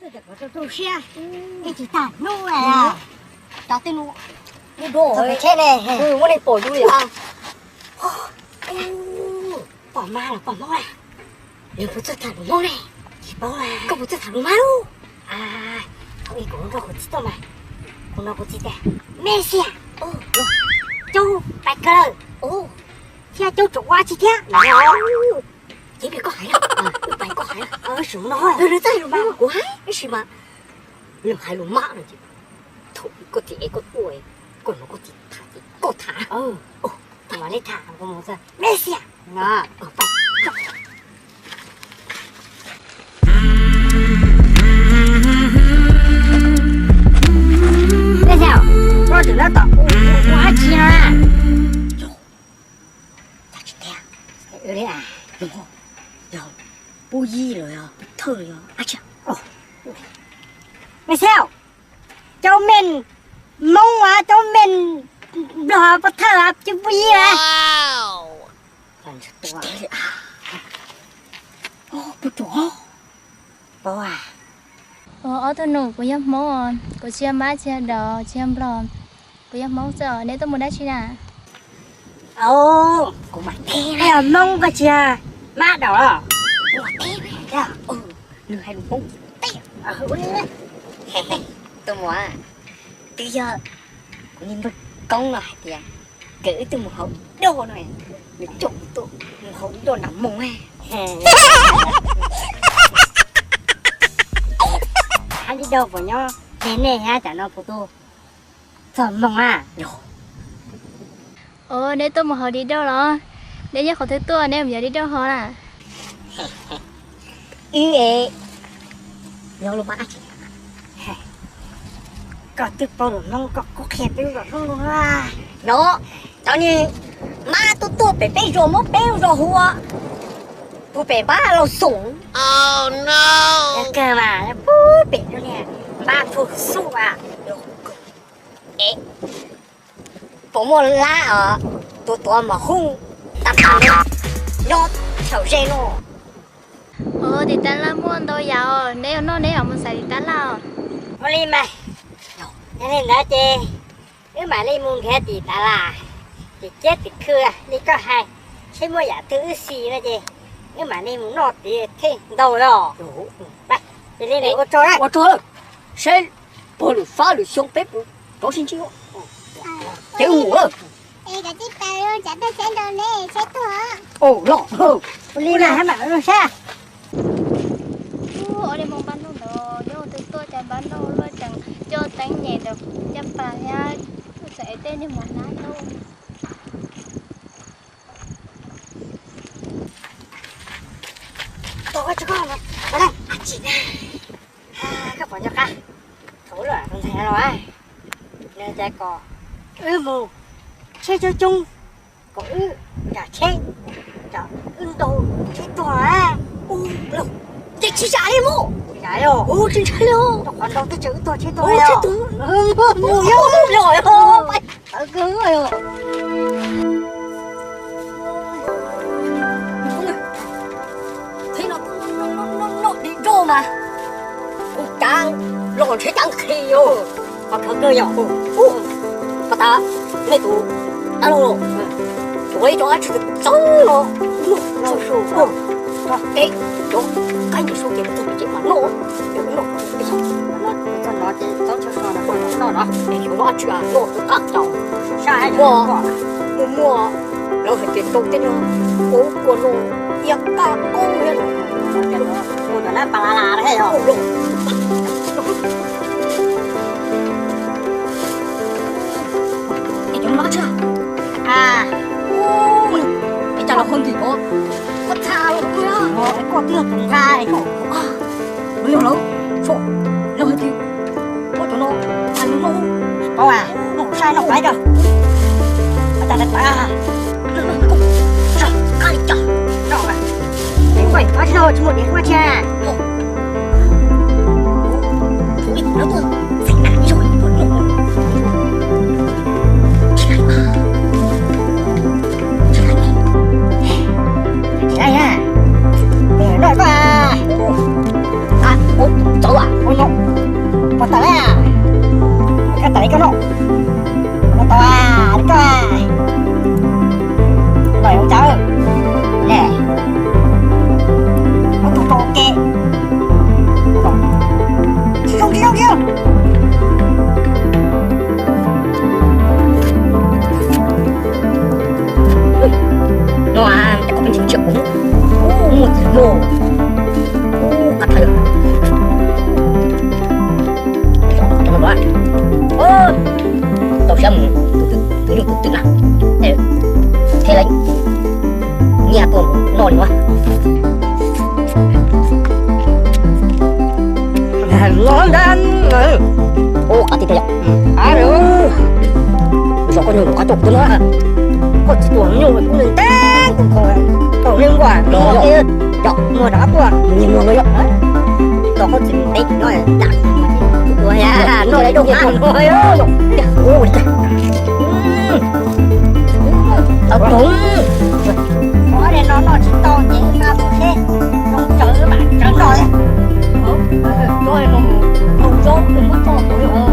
Rau siab, ib tsis tag hnub, cov twb hnub, hnub dua tsheb ne, muab neeg pom yus li os. Pom mab los pom hmoob na, nws puas txawj tham lus hmoob ne? Koj puas txawj tham lus mab lub? Thaum ub kuv nrog kuv txiv tuaj mas, kuv nrog kuv txiv tias, me xiam, caub pais kawg lawm, thiab caub tseem ua tsi thiab. Ces koj hais, pais koj hais, nws txawj lus mab kuv hais tab sis mas nws hais lus mab no ces thaum koj txiv ev koj tuaj, koj nrog koj txiv tham ces koj tham, tham me xiam. Me xiam, koj tseem tab tom ua dab tsi no na? Yog pub yib los yog pub thawj los yog dab tsi? Me xiam, cov me hmoob as, cov me nplog pub thawj as, cov pub yib as. Ob tug nus, kuv yog hmoob, kuv tsis yog mab tsis yog daus tsis yog nplog, kuv yog hmoob xwb os, neb tuaj mus dab tsi na? Kuv mas teb, neb yog hmoob koj tsis yog mab daus los? Kuv mas teb, nws hais lus hmoob teb. Tuaj mus, twb yog kuv niag npawg Koob no hais tias kom wb tuaj mus haus ib doj no, nws coj kuv tuaj mus haus ib doj nram moos. Hab ib doj puas nyob, ces nej hab tam no puas tu txog moos a? Os, neb tuaj mus haus di doj los? Neb nyob qhov twg tuaj neb mus yos di doj ho na? Wb yog lub mab dab tsi? Koj twb paub lus Hmoob koj kuj qhia peb lub zos Hmoob no. No, cov niag mab tuaj tuaj pem peb zos muab peb lub zos hu ua puag pem Npab Lauj Xoom. Kawg mas puag pem lub niag Npab Phuj Xub a. Puas muaj lab os, tuav tuav mos hub tab pab nyob thaum ze no? Os, tim tab laj muaj ntau yam os, neb yuav noj neb mam mus xaiv tim tab laj os. Ua li mas, yog li ntawd ces wb mam li mus nrhiav tim tab laj, tim ciab tim khw li koj hais, seb muaj yam twg wb xis no ces wb mam li mus noj tim thiaj ntau os. Ces li ua tsaug, ua tsaug, seb puag lwm fab lwm xyoo peb puas rov sib ntsib. Ces wb mus lawm. Los, ua li mas hab mam saib. Ua li hmo npab noj ntawd nyob twg tuaj cas npab noj luaj tseem coj teeb nyem ntawm caj pas thiab txawm ev tej niag mos nab noj. Koj pom nco qab thaum ub lawm tus ntxhais no los, nws tias kom wb mus tsheb coob coob, kom wb nram tsheb, kom wb ntaus tsheb tuag na. Ces tsis zam li mus. Zam li os. Tsis ntshai li os. Rau qhov ntaus twb tseem wb tuag tsheb tuag li os. Mus yog los yog. Tawv kawg os. Thaum no noj di doj mas kuv cav los ntshe cav nqhis os. Qhov kawg yog, pas tas nej tus dab laug los, tsuav ib co dab tsi txawv no. Txawv su, es cov qaib ntawd su ces txawv ces mas noj, noj, noj ces txawv no, es xyov noj dab tsi noj txawv qab caus. Muaj, muaj, muaj lawv hais tias rau tej no, ua kua no, iab qab qoob thiab. Ua cov nab pas las las thiab yog. Es cov no dab tsi? Es cas los hau ntim ko, koj txha los koj twb yog tus nqa. Los yog lawv, lawv hais tias muab cov no, paub, noj saib noj qaib rau. Ua cas lawv tawv, qab li cas, noj mas, es ua tsis noj tsis muaj diav huab tshia. Txawv, ua no Ua qab tib pliag yom. Zov koj nyuag qab tuaj kuv twb no. Koj tsis tuaj nyuj kuv ntev kuv tau li nkuaj no. Yog muag rov qab tuaj. Nyias muag no yom. Tos koj tsis ntev no. Ua no lawv zoo qab no. Tau roog. Qhov no noj tsis tau ces xa mus seb, zoo tsawv mam tsawv noj. Cov no mus hau zaub muab txoj tus.